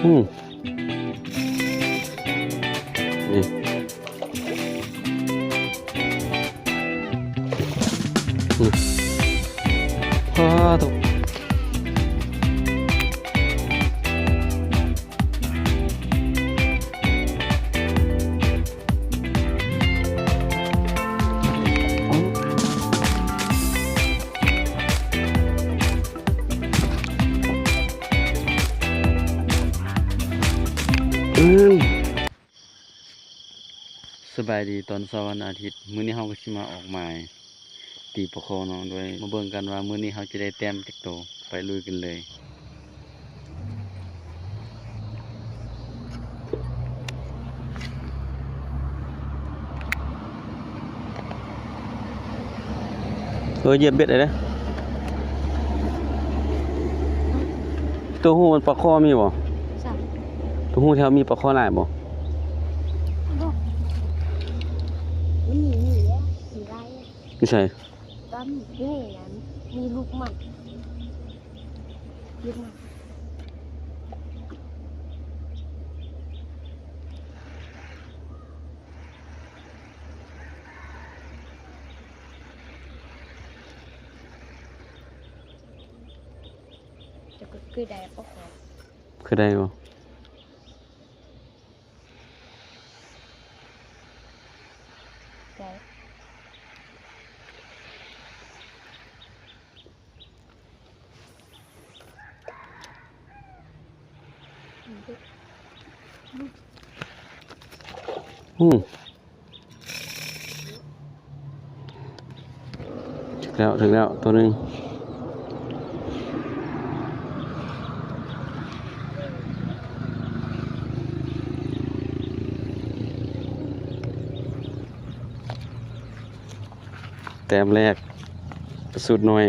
ອືມ ນີ້ ອືມ ປາໂທ້. ສະບາຍດີຕອນເຊົ້າວັນອາທິດ, ມື້ນີ້ເຮົາກໍຊິມາອອກໝາຍ ຕີປາຄໍນ້ອງດ້ວຍ. ມາເບິ່ງກັນວ່າມື້ນີ້ເຮົາຈະໄດ້ແຕ້ມຈັກໂຕ. ໄປລຸຍກັນເລີຍ. ເອີ ຢຽບເບັດໄດ້ເດ້. ໂຕຮູ້ມັນປາຄໍມີບໍ່? ໂຕຮູ້ແຖວມີປາຄໍຫຼາຍບໍ່? ມີ ມີ ມີຫຼາຍ. ຢູ່ໃສ? ຕາມນີ້ ນີ້ນະ ມີລູກມັນ ລູກມັນ. ເຈົ້າກໍເຄີຍໄດ້ປາຄໍ? ເຄີຍໄດ້ບໍ່? ໄດ້. ອືມ ຖືກແລ້ວ ຖືກແລ້ວ ໂຕໜຶ່ງ. ແຕ້ມແລກ ປາສູດນ້ອຍ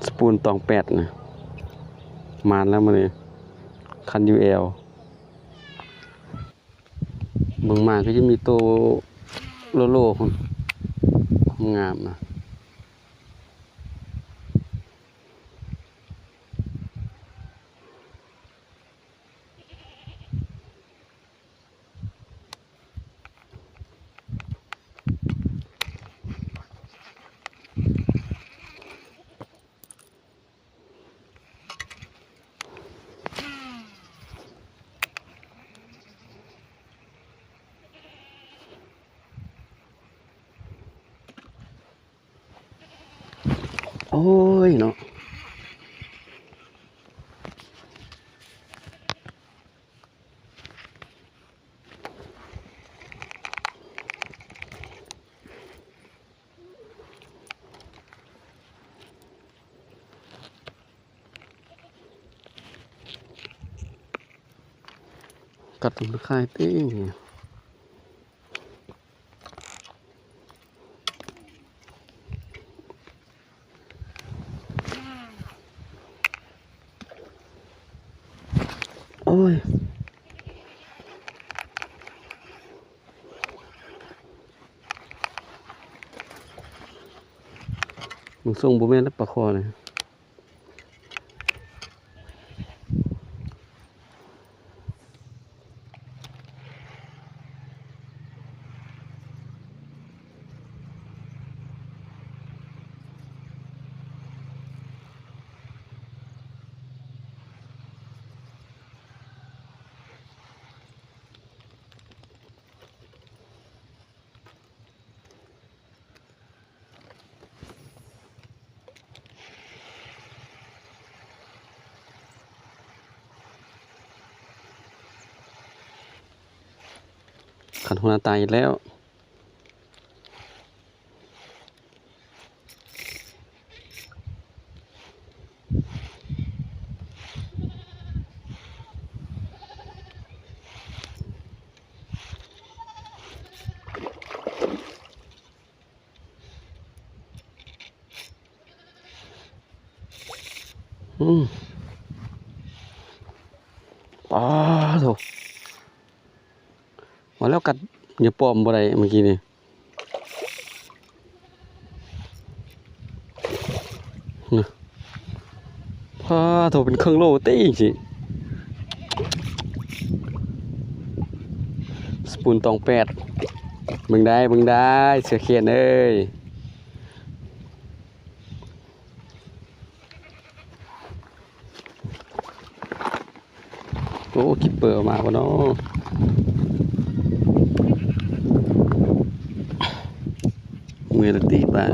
ສະປູນຕອງແປດນະ ມານແລ້ວມື້ນີ້ ຄັນຢູແອວ. ເບິ່ງມາຄືຈະມີໂຕໂລໂລພຸ້ນ ງາມນະ. ໂອ້ຍເນາະ. ກັດມັນຄາຍຕິ. ໂອ້ຍ ເບິ່ງຊົງບໍ່ແມ່ນແລ້ວປາຄໍນີ້. ຄັນຫົວໜ້າຕາຍອີກແລ້ວ. ອືມ ປາໂທ້ ວ່າແລ້ວກັດຫຍ້າປ້ອມບໍ່ໄດ້ມື້ກີ້ນີ້. ໂຖ ເປັນເຄິ່ງໂລຕິ ຈັ່ງຊີ້ ສະປູນຕອງແປດ ເບິ່ງໄດ້ ເບິ່ງໄດ້ ເສືອແຂນເອີຍ. ໂອ້ ຄິບເປີເອົາມາບໍ່ເນາະ ເມື່ອຍລະຕິບາດ.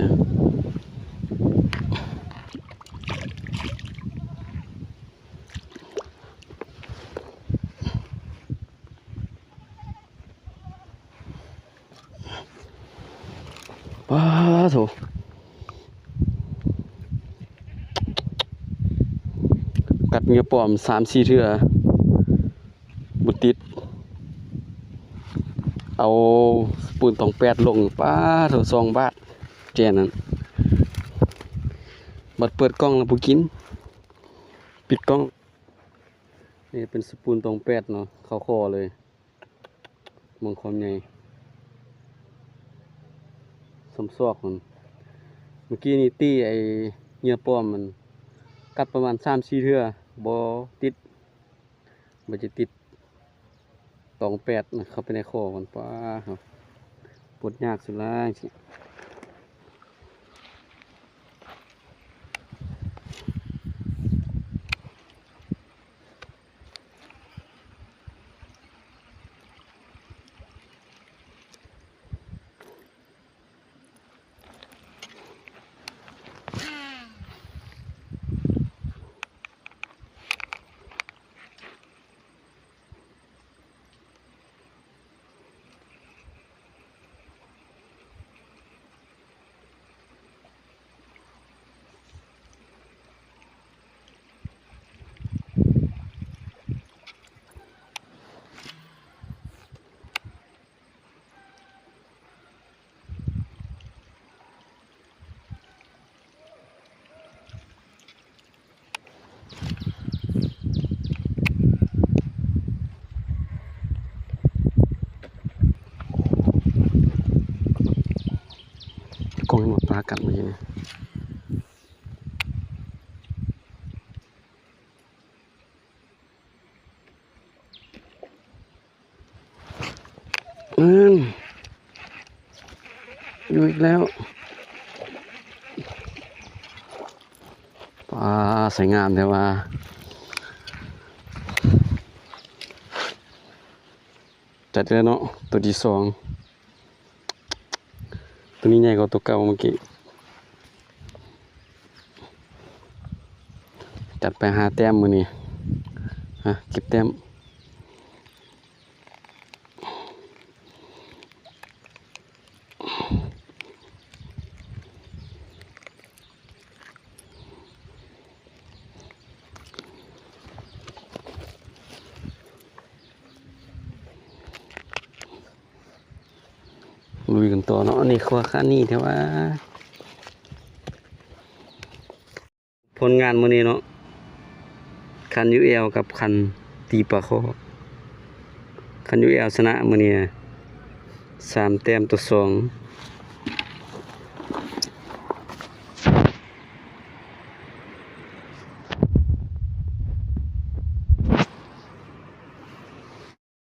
ປາໂຖ ກັດເຫຍື່ອປ້ອມສາມສີ່ເທື່ອ ບໍ່ຕິດ. ເອົາສະປູນຕອງແປດລົງ ປາໂຖ ສອງບາດ ແຈນັ້ນ ບັດເປີດກ່ອງແລ້ວບໍ່ກິນ ປິດກ່ອງ. ນີ້ເປັນສະປູນຕອງແປດເນາະ ເຂົ້າຄໍເລີຍ ເບິ່ງຄວາມໃຫຍ່ ສ່ຳຊອກມັນ. ເມື່ອກີ້ນີ້ຕີໄອ້ເຫຍື່ອປ້ອມມັນ ກັດປະມານສາມສີ່ເທື່ອ ບໍ່ຕິດ ບໍ່ຈະຕິດ ຕອງແປດນະ ເຂົ້າໄປໃນຄໍມັນ ປາໂຖ ປົດຍາກສຸດລະ. ກົງໃຫ້ໝົດປາກັດມື້ນີ້. ອືມ ຢູ່ອີກແລ້ວ ປາ ໃສ່ງາມແທ້ວ່າ ຈັດແລ້ວເນາະ ໂຕທີສອງ. ໂຕນີ້ໃຫຍ່ກວ່າໂຕເກົ່າເມື່ອກີ້ ຈັດໄປຫ້າແຕ້ມມື້ນີ້ ຮະ ເກັບແຕ້ມ. ລຸຍກັນຕໍ່ເນາະ ອັນນີ້ຄືວ່າຄັນນີ້ແທ້ວ່າ ຜົນງານມື້ນີ້ເນາະ ຄັນຢູແອວກັບຄັນຕີປາຄໍ່ ຄັນຢູແອວຊະນະມື້ນີ້ນະ ສາມແຕ້ມຕໍ່ສອງ.